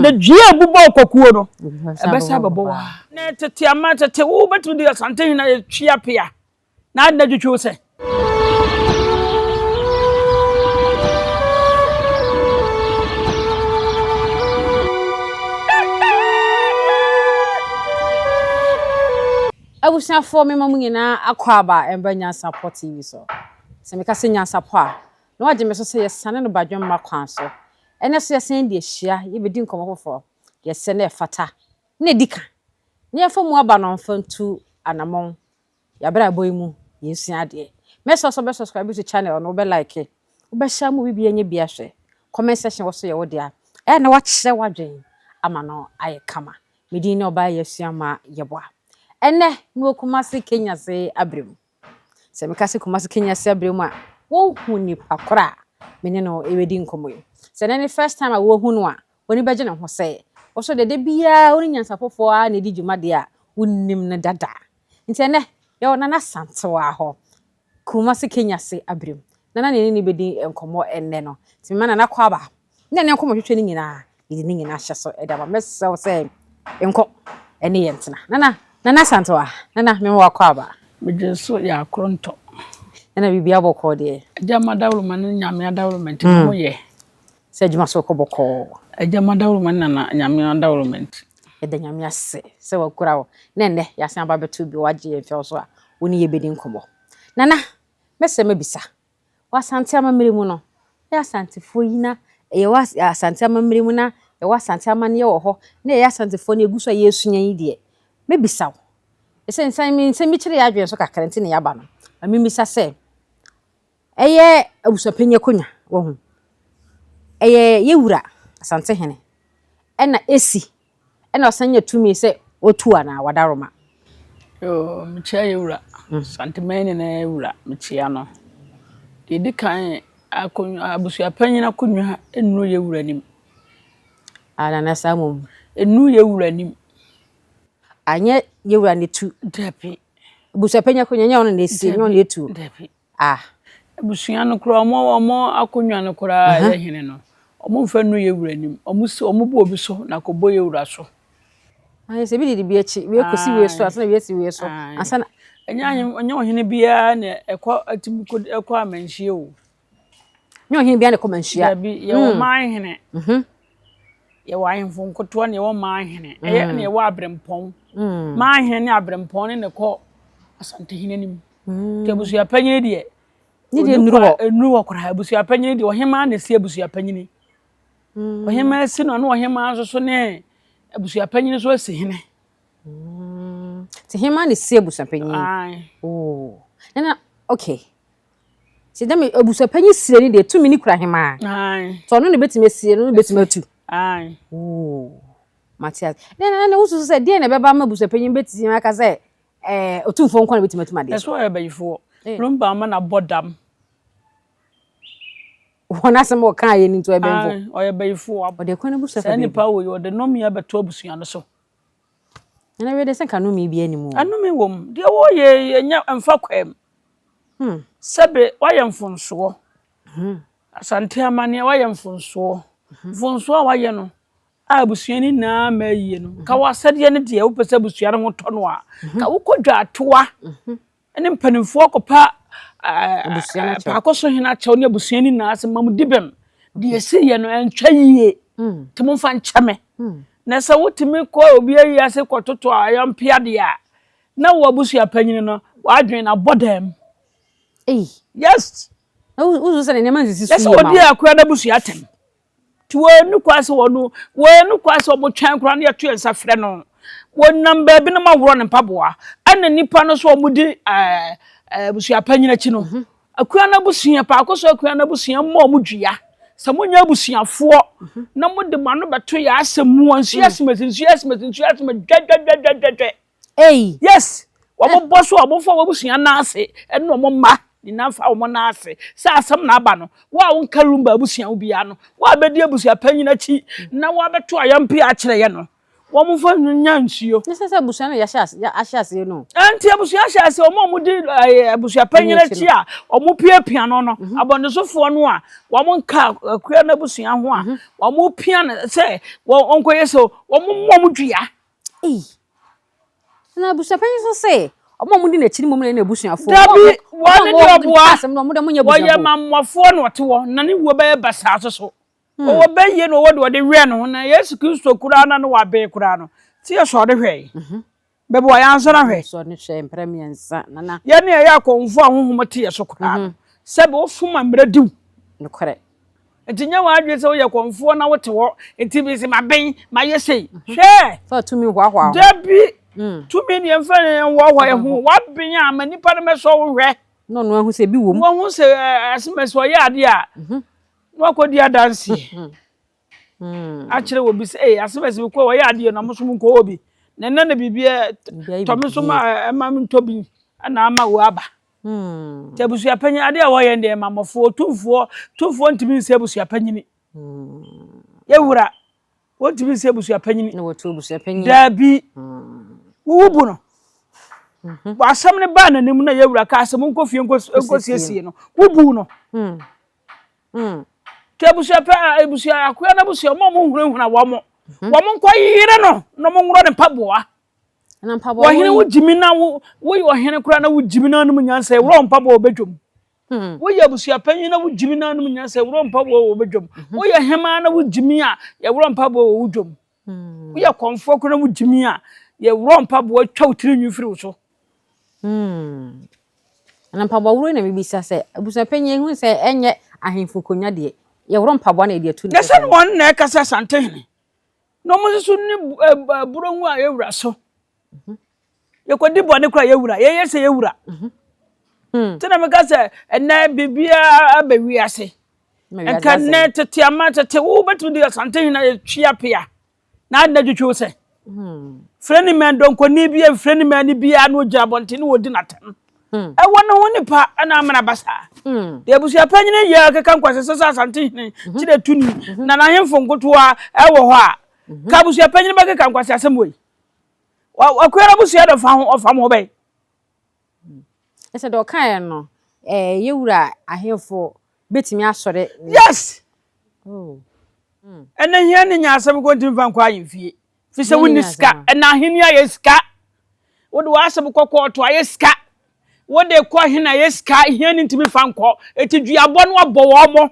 Na dua a ɛbobɔɔ kwakuo no, ɛbɛsan abɛbɔ wo ara. Na tete ama tete wo bɛtumi de Asantehene ayɛ twea pea na ade na twitwi wo sɛ. Abusuafoɔ mema mo nyinaa akwaaba ɛmba Nyansapɔ TV so. Sɛ meka sɛ Nyansapɔ a, na wagye me so sɛ yɛsane no badwemma kwan so. Ɛnnɛ nso yɛsan de ahyia, yɛbɛdi nkɔmmɔ foforɔ, deɛ ɛsɛ na ɛfata na ɛdi ka, na yɛmfa mu aba no mfa ntu anamɔn Y'abrabɔ yi mu yɛsua adeɛ. Mɛsrɛ wo sɛ wobɛ subscribe to channel no, wobɛ like, wobɛ share ma obi biara nya bi ahwɛ. Comment section hɔ nso yɛ wo dea. Ɛyɛ a na woakyerɛ w'adwene ama no ayɛ kama. Me din ne Ɔbaa Yasua Ma Yeboah. Ɛnnɛ mewɔ Kumasi Kenyase Abrem. Sɛ meka sɛ Kumasi Kenyase Abrem a, wonhu nipa korɔ a me ne no redi nkɔmmɔ yi. Sɛ ɛnnɛ ne first time a woahu no a, w'ani bɛgye ne ho sɛ wo nso deɛ da biara wo ne nyansafofoɔ ara na ɛdi dwuma deɛ a, wonim no dada. Nti ɛnnɛ, yɛwɔ Nana Asantewaa hɔ, Kumasi Kenyase Abirim. Nana na yɛne no bɛdi nkɔmmɔ ɛnnɛ no. Nti mema Nana kɔ aba ne ɛnnɛ nkɔmmɔtwetwe no nyinaa, yɛde ne nyinaa ahyɛ so de ama. Mɛsrɛ wo sɛ nkɔ ɛne yɛn ntena. Nana, Nana Asantewaa, Nana mema wo akɔ aba. Megye so yɛ akorontɔ. Nana biribiara bɔkɔɔ deɛ? Agya m'adawuruma ne Nyame adawuruma nti me ho yɛ. Sɛ adwuma so kɔ bɔkɔɔ. Agya m'adawuruma ne Nana Nyame adawuruma nti. Yɛda Nyame ase sɛ wakura wo na ɛnnɛ yɛasan aba abɛto bio wagye yɛn fɛw so a wo ne yɛn bɛdi nkɔmmɔ. Nana, mɛsrɛ mabisa, wɔ Asante amammerɛ mu no, yɛ Asantefoɔ yi na yɛwɔ Asante amammerɛ mu na yɛwɔ Asante amanneɛ wɔ hɔ na yɛyɛ Asantefoɔ na yɛgu so a yɛresua yi deɛ, mɛbisa wo, ɛsɛ nsɛm nsɛm bi kyere yɛn adwene so kakra nti na yɛaba no, ma memmisa sɛ, Ɛyɛ abusuapanyin akonnwa, wahu. Ɛyɛ yɛ wura, Asantehene, ɛna esi, ɛna ɔsan nya tumi sɛ otu anaa wadaroma. Yoo, mekyia yɛ wura, Asanteman nyinaa wura, mekyia no. Deɛ ɛdi kan, akonnwa, abusuapanyin akonnwa nnuru yɛ wura anim. Ah, Nana saa mmom. Nnuru yɛ wura anim. Anyɛ yɛ wura na etu. Dabi. Abusuapanyin akonnwa nyɛ ɔno na esi, nyɛ ɔno na etu. Dabi. Ah. Abusua no koraa, wɔn wɔn akonnwa no koraa a ɛyɛ hene no, wɔmfa nnu yɛn wura anim. Wɔsi wɔbɔ obi so na akɔbɔ yɛn wura so. Ayɛ sɛ ebi didi bi akyi, wei kɔsi wei so, ansa na wei asi wei so, ansa na. Ɛnyɛ ahen ɛnyɛ ɔhene biara na ɛkɔ ɛtumi kɔ ɛkɔ amanhyia o. Nyɛ ɔhene biara na ɛkɔ manhyia. Dabi, yɛwɔ man hene. Yɛwɔ ahemfo nkotoa na yɛwɔ man hene. Ɛyɛ na yɛwɔ aberempɔn. Man hene ne aberempɔn ne na ɛkɔ Asantehene anim. Nti abusua panyin deɛ. Ne deɛ nnuru hɔ. Nnuru hɔ koraa. Abusua panyin deɛ ɔhemaa na esi abusua panyin. Ɔhemaa si no na ɔhemaa nso so ne abusua panyin nso asi hene. Nti hemaa na esi abusua panyin. Aye. Oh. Nana okay. Nti dɛm abusua panyin sie ne deɛ tumi ne kura hemaa. Aye. Nti ɔno na ebetumi asie no na ebetumi atu. Aye. Oh. Mate ase. Nana na wosusu sɛ deɛ na ɛbɛba ama abusua panyin betumi aka sɛ Ɛɛ otumfoɔ nko na obetumi atum adeɛ so. Ɛsɛ ɔyɛ bayifoɔ. Lumba ama no abɔ dam. Wɔn asɛm a ɔkaa yɛ no nti ɔyɛ bɛnfo. Ae, ɔyɛ bayifoɔ. Ɔde kwan abusua fa Saa nipa wei ɔde nnome abɛto abusua no so. Nana wei de sɛ nka nnome bi anim o. Nnome wɔ mu. Deɛ wɔyɛ yi ɛnyɛ ɛmfa kwam. Hmm. Sɛbe wayɛ mfonsoɔ. Hmm. Asante amanneɛ wayɛ mfonsoɔ. Mfonsoɔ a wayɛ no a abusua no nyinaa ma ayie no, ka w'asɛdeɛ no deɛ wopɛ sɛ abusua no ho tɔ no a, ka wokɔ dwaatoa ne mpanimfoɔ kɔpa paako so hene akyɛw ne abusua no nyinaa sɛ ma mo di bɛm deɛ ɛsi yɛ no ɛntwa yie nti momfa nkyɛ me. Na sɛ wotumi kɔ obi ayi ase kɔtoto a ɛyɛ deɛ a, na wo abusua panyin no w'adwene no abɔ dam. Yes. Wosu sɛ ne nneɛma nsisi so yie ma wo. Ɛsɛ wɔdi akora n'abusua atɛm. Nti wɔanni kwan sɛ wɔno, wɔanni kwan sɛ wɔtwɛn koraa na yɛto yɛn nsa frɛ no. Wɔnam baabi na wɔaworɔ ne mpaboa. Ɛna nnipa no nso a wɔdi ɛɛ abusua panyin akyi no, mhm. akua no abusua, paako so akua no abusua mmɔ wɔn dua. Sɛ monyɛ abusuafoɔ mhm. na mode mo ano bɛto yɛn asɛm mu a, nsuo asemasi, nsuo asemasi, nsuo asemasi, dwɛdwɛdwɛdwɛdwɛ. Ei! Yes! Wɔn bɔ so a wɔn fa wɔn abusua nan ase ɛne wɔn mma nyinaa fa wɔn nan ase sɛ asɛm na aba no wo a wonka Lumba abusua wo biara no wo a bɛdi abusua panyin akyi na woabɛto ayampi akyerɛ yɛ no Wɔn fa nya nsuo. Ne sɛ sɛ abusua no yɛahyɛ ase ahyɛ aseɛ no. Nti abusua ahyɛ aseɛ wɔn a wɔdi ɛɛ abusua panyin akyi a wɔn piapia no no mhm. abɔnesofoɔ no a wɔn nka akua no abusua ho a mhm. wɔn pia no sɛ wɔn nkɔyɛ sɛ wɔn mmɔ wɔn dua. Ei na abusua panyin nso se wɔn a wɔdi n'akyi no mmom na ɛyɛ n'abusuafoɔ. Dabi wɔn ne deɛ ɔboa wɔyɛ mammɔfoɔ na ɔte hɔ na ne wuo bɛyɛ basaa soso. Hmm. Ɔwɔ bɛ yie na ɔwɔ deɛ ɔde wɛn ne ho na Yesu Kristo koraa na ne waben koraa no ti yɛ sɔre hwɛ. Mhm. Bɛbi wɔ yɛn ansɔre ahwɛ. Sɔre hwɛ mpere mmiɛnsa nana. Yɛn ne yɛyɛ akɔnfo a honhom te yɛ so koraa no. Mhm. Sɛbi wofom a mmerɛ diw. Nokorɛ. Nti nyɛ wɔn adwene sɛ woyɛ kɔnfoɔ na wote hɔ nti bi sɛ maben mayɛ sei. Mhm. Hwɛ. Fa tumi hoahoa ho. Dabi. Mm. Tumi deɛ mfa ne hoahoa yɛ ho. Waben a ma nipa no mɛsɔ wo hwɛ. Na ɔno ahu sɛ bi wɔ mu. Na ɔhu sɛ asɛm sɛ ɔyɛ adeɛ a. Na wakɔdi adanseɛ akyerɛ obi sɛ ee asɛm ɛsɛ mekɔ wɔyɛ adeɛ na mo nso monkɔ hɔ bi na ɛnɛ na biribi tɔ me so ma ɛma mentɔ bi ɛna ama wo aba nti abusua panyin adeɛ a wɔyɛ deɛ ma mmɔfoɔ tumfoɔ tumfoɔ ntumi nsɛ abusua panyini yɛwura wɔntumi nsɛ abusua panyini na wɔtu abusua panyin daabi wowu bu no asɛm no baa n'anim na yɛwura kaa sɛ monkɔ fie nkɔsiesie no wobu no Mm. Nti abusua pɛ abusua akoa no abusua wɔn a wɔn hunahuna wɔn mo mhm. wɔn nkɔ yere no na wɔn nworɔ ne mpaboa. Na mpaboa wɔhene wo gyimi na wo woyɛ ɔhene koraa na wo gyimi na anum nyansa ewura mpaboa wɔ bedwom. Hmm. Woyɛ abusua panyin na wo gyimi na anum nyansa ewura mpaboa wɔ bedwom. Mhm. Woyɛ hemaa na wo gyimi a yɛwura mpaboa wɔ wo dwom. Hmm. Woyɛ kɔnfoɔ koraa na wo gyimi a yɛwura mpaboa twa wo tiri nwi firi wo so. Hmm. Na mpaboa woro na mebisa sɛ, abusuapanyin ehu sɛ ɛnyɛ ahemfo nkonnwa deɛ, yɛworo mpaboa na yɛde atu ne Na sɛ wɔn na ɛkasa Asantehene, na wɔn nso so ne burongu a yɛwura so. Mhm. Yɛkɔdi bɔne kora yɛwura, yɛyɛ sɛ yɛwura. Mhm. Hmm. Nti na meka sɛ ɛnɛ biribiara aba wiase. Nka nnɛ tete ama tete wo bɛtumi de Asantehene a yɛtwi apea. Na adɛn na twitwi wo sɛ? Frɛ ne mɛn dɔnkɔni bi mfrɛ ne mɛn biara na ogyina abɔnten na wɔdi n'atɛm. Hmm. Ɛwɔ ne ho nipa ɛna amena ba saa. Hmm. Deɛ abusua panyin yɛ keka nkwasasɛ sɛ Asante hene hmm. kyerɛ tuni na n'ahemfo nkotoa ɛwɔ hɔ a ka abusua panyin bɛkeka nkwasasɛm wɔ yi. Ɔkua abusua dɔ fa ho ɔfam ho bɛn. Ɛsɛ deɛ ɔkaeɛ no ɛɛ yɛwura ahemfo bɛtumi asɔre. Yes. Oh. Ɛnɛ hia ne nya asɛm kɔ ntumi fa nkɔ ahemfie fi sɛ wonni sika ɛna ahenni ayɛ sika wode w'asɛm kɔ kɔɔto ayɛ sika wode kɔ hene ayɛ sika hia ne ntumi fa nkɔ eti duabɔ no abɔ wɔn mo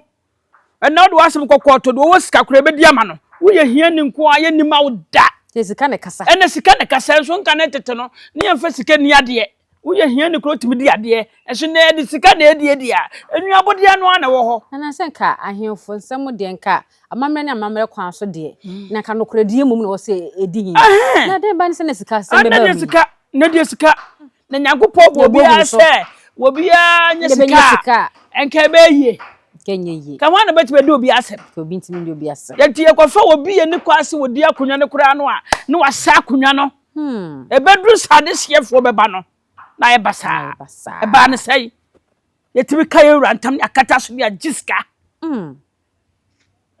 ɛna wode w'asɛm kɔ kɔɔto de wɔwɔ sika koraa ebedi ama no woyɛ hia ne nko a yɛnni ma wo da sika ne kasa ɛna sika ne kasa nso nka ne tete no ne yɛmfa sika ni adeɛ Woyɛ hiani koraa wotumi di adeɛ, nso nnɛ yɛde sika na ɛdi adi a, nnuabodeɛ no ara na ɛwɔ hɔ. Nana sɛ nka ahemfo nsɛm deɛ nka amammerɛ ne amammerɛ kwan so deɛ na nka nokorɛdie mmom na ɛwɔ sɛ ɛdi hia. Na dɛn ba ne sɛ na sika asɛm bɛba mu yi? Sika, na deɛ sika, na Nyankopɔn bɔ obiara sɛ obiara nyɛ sika a, nka ɛbɛyɛ yie. Nka ɛnyɛ yie. Ka hwan na bɛtumi adi obi asɛm? Ka obi ntumi ndi obi asɛm. Yɛnti yɛkɔfa obi yɛ ne kɔ ase wɔdi akonnwa no koraa no a, na wasa akonnwa no. Hmm. Ɛbɛduru sɛ adehyeɛfoɔ bɛba no, na ayɛ basaa. Ɛbaa no sɛe. Yɛtumi ka yɛn wura ntam ne akata so de agye sika. Hmm.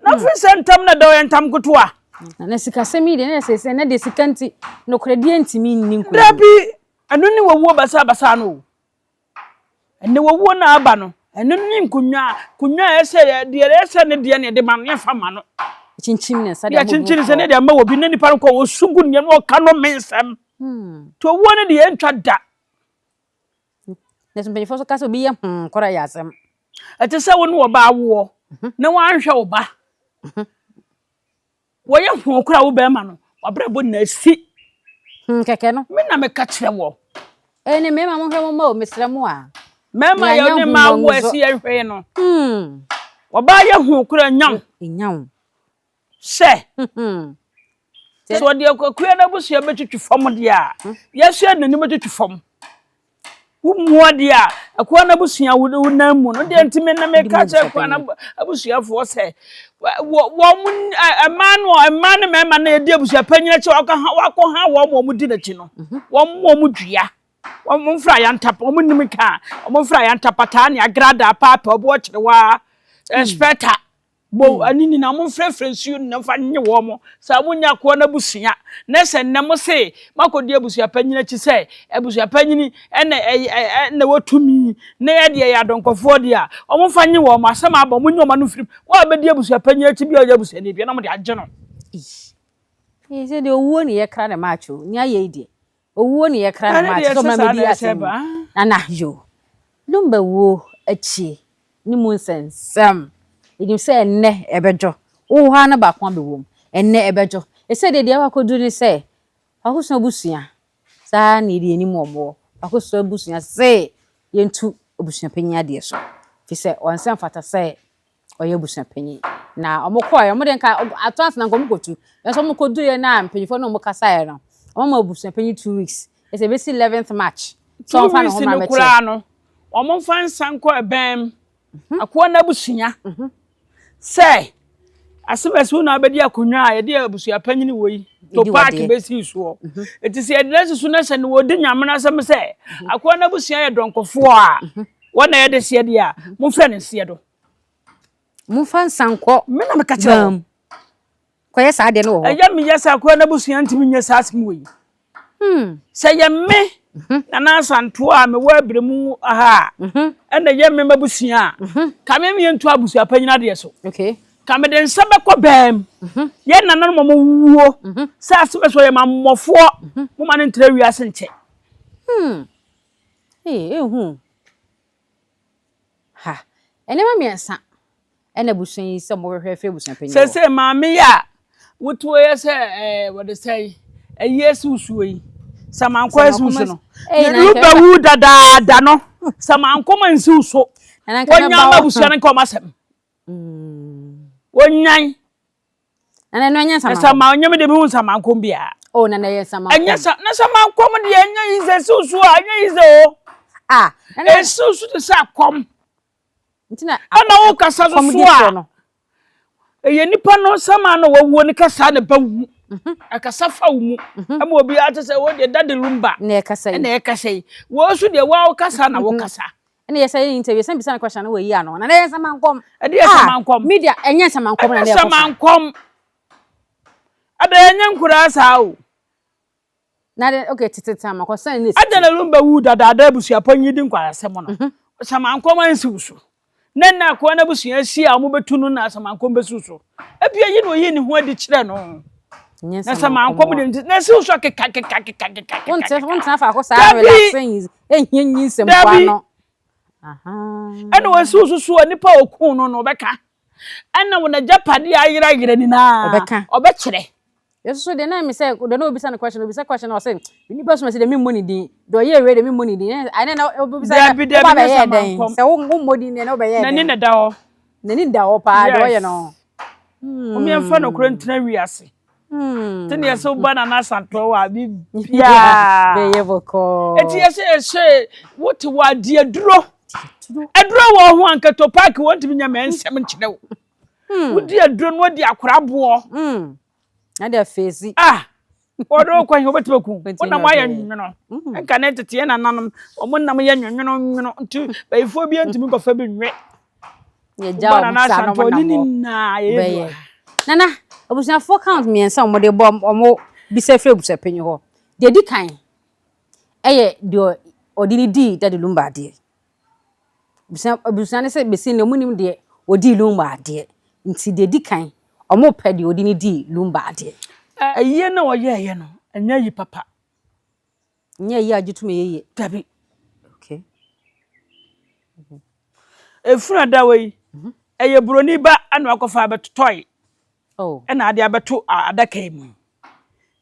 Na firi sɛ ntam na dɔ yɛ ntam kotoa. Na sikasɛm yi deɛ na ɛsɛ sɛ na deɛ sika nti nokorɛdeɛ ntumi nni nkonim. Dabi, ɛno ne wɔwuo basabasa no o. Ɛnɛ wɔwuo no aba no, ɛno ne nkonnwa nkonnwa a ɛsɛ deɛ ɛsɛ ne deɛ na yɛde ma no yɛmfa ma no. Kyinkyim ne nsa de ama Yɛkyinkyim sɛ ne deɛ ama wɔ bi na nipa no kɔ wɔsu gu neɛ na ɔka no me nsɛm. Hmm. Nti owuo no deɛ ɛntwa da. Na so mpanyinfoɔ so ka sɛ obi yɛ hmm kora yɛ asɛm. Ɛte sɛ wo ne ɔbaa woɔ mhm. na wanhwɛ wo ba. Mhm. Wɔyɛ ho koraa wo bɛrima no, w'abrabɔ nyinaa si. Hmm, kɛkɛ no. Me na meka kyerɛ wɔ. Ɛne eh, mmarima mohwɛ mo mma o, mesrɛ mo a. Mmarima yɛ ne mmaa wo ɛsi yɛ hwee no. Hmm. Ɔbaa yɛ ho koraa nyaw. Nyaw. Sɛ. Hmm. Sɛ ɔde akua no abusua bɛtwitwi fam deɛ a, hmm. yɛsua n'anim bɛtwitwi fam. Wommu adeɛ a akoa no abusua wo nan mu no deɛ nti me na meka kyerɛ akoa no abusuafoɔ sɛ wɔn mmaa no mmaa ne mmarima no yɛdi abusua panyin akyi wɔakɔ ha wɔakɔ ha wɔn wɔn di n'akyi no mhm. wɔn wɔn dua wɔn mfra yantapa wɔn nim ka wɔn mfra yantapataa ne agradaa paapa ɔboɔ kyerɛwaa inspector. Bo ani nyinaa momfrɛfrɛ nsuo no na mfa nye wɔn mo sɛ monyɛ akoa no abusua na sɛ nnɛ mo se moakɔdi abusua panyin akyi sɛ abusua panyin ɛna ɛna ɛwɔ tumi na yɛ deɛ yɛ adɔnkɔfoɔ deɛ a wɔn mfa nye wɔn mo asɛm aba wɔn nye wɔn ano mfirim wɔn a bɛdi abusua panyin akyi bi a ɔyɛ abusuani bi na wɔde agye no. Ee sɛ deɛ owuo ne yɛkra ne match o nea yɛ yi deɛ owuo ne yɛkra ne match sɛ ɔma mɛdi asɛm nana yo Lumba wuo akyi ne mu nsɛnsɛm. Yɛnim sɛ ɛnnɛ ɛbɛdwo. Wowɔ hɔ ara na baako abɛwɔ mu. Ɛnnɛ ɛbɛdwo. Ɛsɛ deɛ deɛ akɔduru ne sɛ, Akosua abusua, saa na yɛde yɛnim wɔn wɔ. Akosua abusua se yɛntu abusuapanyin adeɛ so. Firi sɛ ɔnsɛ mfata sɛ ɔyɛ abusuapanyin. Na wɔkɔeɛ, wɔn deɛ nka ato ansa na nka wɔkɔtu. Nanso wɔkɔduruiɛ no a mpanyinfoɔ ne wɔn kasaeɛ no, wɔma abusuapanyin 2 weeks. Ɛsɛ ɛbɛsi 11th March. Sɛ Two ɔmfa ne weeks ho mmra no mmɛkyerɛ. koraa no, wɔmfa nsa nkɔ ɛbɛn mu. Akoa no abusua sɛ asɛm a ɛsɛ wo na abɛdi akonnwa a yɛde abusua panyin wɔ yi to Ɛdi paaki wadeɛ. bɛsii soɔ. Eti sɛ yɛde no asi so na sɛ ne wɔdi nyame no asɛm sɛ akoa no abusua yɛ dɔnkɔfoɔ a wɔn na yɛde seɛ deɛ a momfrɛ ne nseɛ do. Momfa nsa nkɔ Me na meka kyerɛ wo. bam. Kɔyɛ saa adeɛ no wɔ hɔ. Ɛyɛ meyɛ sɛ akoa no abusua ntumi nyɛ saa asɛm wɔ yi. Sɛ yɛ me Nana Asantewa a mewɔ abirɛ mu ha a ɛna yɛ me m'abusua a ka me meyɛ ntu abusua panyin adeɛ so. Okay. Ka mede nsa bɛkɔ bɛn mu. Yɛ nananom a wɔwuo sɛ asɛm ɛsɛ ɔyɛ mammɔfoɔ moma no ntra wiase nkyɛ. Ee, ehu. Ha. Nneɛma mmiɛnsa ɛna abusua yi sɛ wɔhwehwɛ afiri abusua panyin hɔ. Sɛ maame yi a wotuo yɛ sɛ ɛɛ wɔde sɛ ɛyi esi wusuo yi samankɔ esi wusu no Ei, na yɛdu nka bɛwu dadaada no samankɔ ma nsi wuso Na nka wɔnyan mɛba ma hɔ. abusua no nka wɔn asɛm wɔnyan Na na ɛno ɛnyɛ na nsamanko. sama onyɛ de bi hu samankɔ biara Oh, na na ɛyɛ nsamanko. ɛnyɛ sa na samankɔ mu deɛ ɛnyɛ yi sɛ esi wusu a ɛnyɛ yi sɛ o Ah, na na esi wusu te sɛ akɔm nti na ɛna wo kasa so kɔm so di soɔ a no. ɛyɛ nipa no sama no wawuo ne kasa ne ba wu ɛkasa fa wo mu ɛma obiara te sɛ wo deɛ Daddy Lumba Na ɛkasa yi. ɛna ɛkasa yi wɔn nso deɛ wɔn kasa na wɔkasa Ɛna yɛ sɛ yɛ interview sɛ bisa no question na wɔyi ano. Na na ɛyɛ nsamankom. Ɛde yɛ samankɔm. Media ɛnyɛ nsamankom na ɛnyɛ na ɛkɔ so. samankɔm ɛda ɛnyɛ nkoraa saa o. Na de okay tete tama kɔ sɛn ne Ada na Lumba wu dadaada abusuapanyin di nkwasɛm no samankɔm ansiw so na nna akoa no abusua asi a wɔbɛtu no na samankɔm bɛsiw so ebia yi na oyi ne ho adi kyerɛ no Nyɛ na samankɔm de nti na siw so keka keka keka keka. Wontena wontena faako saa Dabi. relaxing ehia nyi nsɛm Dabi. kwa no. Aha. Ɛna wɔsiw so so a nipa a okun no no ɔbɛka ɛna wɔn agyapadeɛ ayerayera nyinaa Ɔbɛka. ɔbɛkyerɛ. Yesu so de na mi sɛ de na obisa no question, obisa question na ɔsɛ nipa so ma sɛ de mi mmɔ ne din. De ɔyɛ ewe de mi mmɔ ne din. Ɛna na obisa Dabi, dabi, wo ba nyɛ bɛyɛ dɛn? samankɔm. Sɛ wo wo mmɔ din deɛ na wobɛyɛ N'ani dɛn? na da hɔ. N'ani da hɔ paa de ɔyɛ Yes. no. Wɔn yɛmfa nokorɛ ntena wiase. Te ne yɛsɛ woba Nana Asantewa wɔ a biribiaa. Bɛyɛ bɔkɔɔ. Eti yɛsɛ yɛsɛ wote wɔ adeɛ aduro. Aduro wɔ ho ankato paaki wɔntumi nyɛ mɛ nsɛm nkyerɛ wo. Wodi aduro no wodi akora boɔ. Na de afeesi. Ah! Wɔde wo kwan wobɛtumi aku. Wobɛtumi Wonam ayɛ ɔhwee. nwono. Nka ne tete yɛ nananom wɔn nam yɛ nwono nwono nti bayifoɔ bi ntumi nkɔfa bi nwe. Yɛgya Woba wɔn Nana saa na Asantewa wɔn ne nam hɔ. nyinaa yɛyɛ bi wɔ Bɛyɛ. ha. Nana, abusuafoɔ count mmiɛnsa a wɔde bɔ wɔn bisa firi abusuapanyin hɔ. Deɛ di kan ɛyɛ deɛ ɔde ne dii Daddy Lumba adeɛ. Abusua abusua ne sɛ besi nnɛ wɔn nim deɛ ɔdii Lumba adeɛ. Nti deɛ di kan wɔn pɛ deɛ ɔde ne dii Lumba adeɛ. Ayie na ɔyɛɛyɛ no ɛnyɛ yi papa. Nyɛ yi a gye tum yɛ yie. Dabi. Okay. Efunu ada wɔ yi ɛyɛ buroni ba ɛna wakɔfa abɛtotɔe Oh. ɛna ade abɛto adaka yi mu.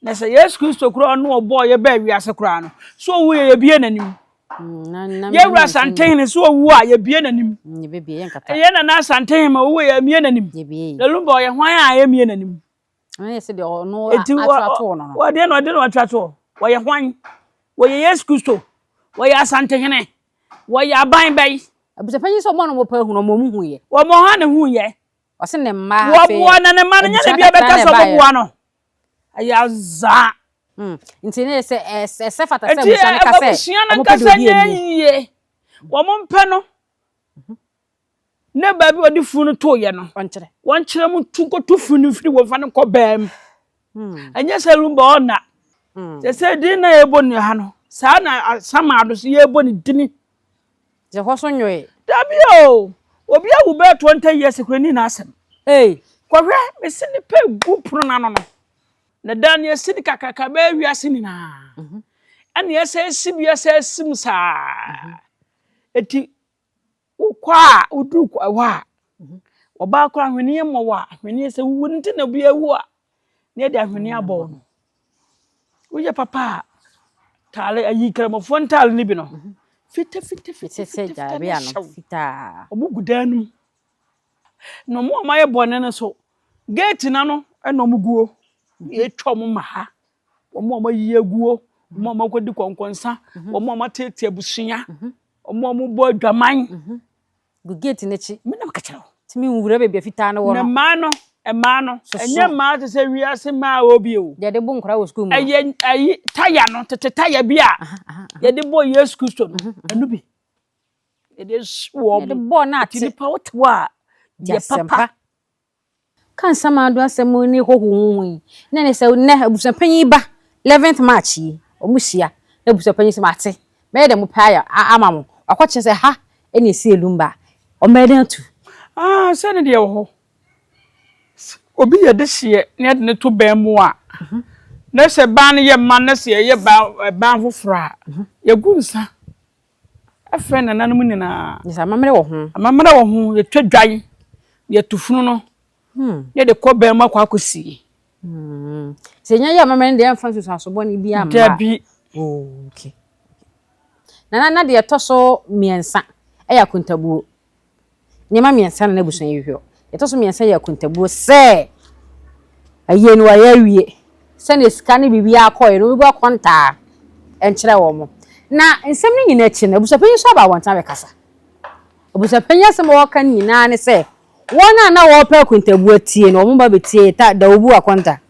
Na sɛ Yesu Kristo koraa ɔno ɔbɔɔ yɛ baa wiase koraa no so owu yɛ yɛbie n'anim. Na na Yɛwura Asantehene so owu a yɛbie n'anim. Yɛbɛbie yɛn kata. Ɛyɛ Nana Asantehene ma owu yɛ yɛmie n'anim. Yɛbie. Na Lumba ɔyɛ hwan a yɛmie n'anim. Ɛno yɛ sɛ deɛ ɔno Eti ato ato no no. wɔdeɛ na ɔde na ɔtwa toɔ. Wɔyɛ hwan? Wɔyɛ Yesu Kristo. Wɔyɛ Asantehene. Wɔyɛ aban bɛyi. Abusuapanyin sɛ ɔmo a na ɔmo pɛ ehunu ɔmo ɔmo hu yɛ. Wɔn ha ne hu yɛ. Ɔsɛ ne mma afei. Wɔboa na ne mma no nyɛ ne bia bɛka sɛ ɔmoboa no. Ɛyɛ azaa. Nti ne yɛ sɛ ɛsɛ fata sɛ Eti abusua no ka sɛ abusua no ɔmo pɛ deɛ nkasa odi nyɛ anim. yie. Wɔn mpɛ no. Ne baabi a wɔde funu no toeɛ no, wɔnkyerɛ mu ntu nkɔto funu no mfiri wɔmfa no nkɔ baa mu. Ɛnyɛ sɛ Lumba ɔnna. Sɛ sɛ din na yɛbɔ no ha no, saa na Asamado so yɛbɔ ne dini. Sɛ hɔ so nwoe. Dabi o, obi awu bɛyɛ 20 years kura ni n'asɛm. Ei. Kɔhwɛ, mesi nipa egu pono n'ano no. Na dan no yɛsi no kakraka bɛyɛ wiase nyinaa. Ɛna yɛsɛ esi bi yɛsɛ esi mu saa. Eti Wokɔ a, woduru hɔ a, ɔbaa koraa ahweneɛ mmɔ wo a, ahweneɛ sɛ wowu no nti na obi awu a, na yɛde ahweneɛ abɔ wo no. Woyɛ papa a, taale ayi nkramofoɔ ntaale no bi no, fita fita fita fita fita na hyɛ wo. Wɔn gu dan no mu. Na wɔn a wɔayɛ bɔne no so, gate no ano na wɔn guo. Yɛtwa wɔn ma ha. Wɔn a wɔayi aguo, wɔn a wɔakɔdi kɔnkɔnsa, wɔn a wɔateetee abusua. Wɔn a wɔbɔ adwaman. Mhm. Gu gate n'akyi. Me na meka kyerɛ wo. Tumi nwura baabi a fitaa no wɔ no. Na mmaa no, mmaa no, ɛnyɛ mmaa te sɛ wiase mmaa a wɔbi o. Deɛ yɛde bɔ nkwadaa wɔ sukuu mu. Ɛyɛ ayi taya no, tete taya bi a yɛde bɔ Yesu Kristo no, mhm, mhm. ɛno bi. Yɛde si wɔn. Yɛde bɔ no ate. Nti nipa wote hɔ a, yɛ papa. Ka nsamando asɛm ne hɔho ho yi na ne sɛ nnɛ abusuapanyin ba 11th March yi wɔn hyia na abusuapanyin sɛ mate mɛyɛ dɛ mo pɛ ayɛ ama mo wakɔkyerɛ sɛ ha ɛna esi elumba wɔn bɛyɛ dɛn atu. Ah sɛ ne deɛ wɔ hɔ sɛ obi yɛ dehyeɛ na yɛde no to ban mu a na sɛ ban no yɛ ma na sɛ yɛyɛ ban ban foforɔ a yɛgu nsa Frɛ nananom nyinaa. Kyerɛ sɛ amammerɛ wɔ ho. Amammerɛ wɔ ho. Yɛtwa dwan, yɛto funu no, na yɛde kɔ bɛn mu akɔ akɔsie. Sɛ yɛnya yɛ amammerɛ no deɛ ɛmfa nsusuanso bɔne biara mma. Dabi. Oh, okay. Nana, na deɛ ɛtɔ so mmiɛnsa yɛ akontabuo. Nneɛma mmiɛnsa na n'abusua yi hwehwɛ. Deɛ ɛtɔ so mmiɛnsa yɛ akontabuo sɛ ayie no wɔayɛ awie, sɛdeɛ sika ne biribiara kɔeɛ no wɔbɛbu akontaa nkyerɛ wɔn. Na nsɛm no nyinaa akyi no, abusuapanyin nso aba abɔnten abɛkasa. Abusuapanyin asɛm a ɔreka no nyinaa ne sɛ wɔn a na wɔrepɛ akontabuo atie no, wɔn ba bɛtie ta da wɔbu akonta.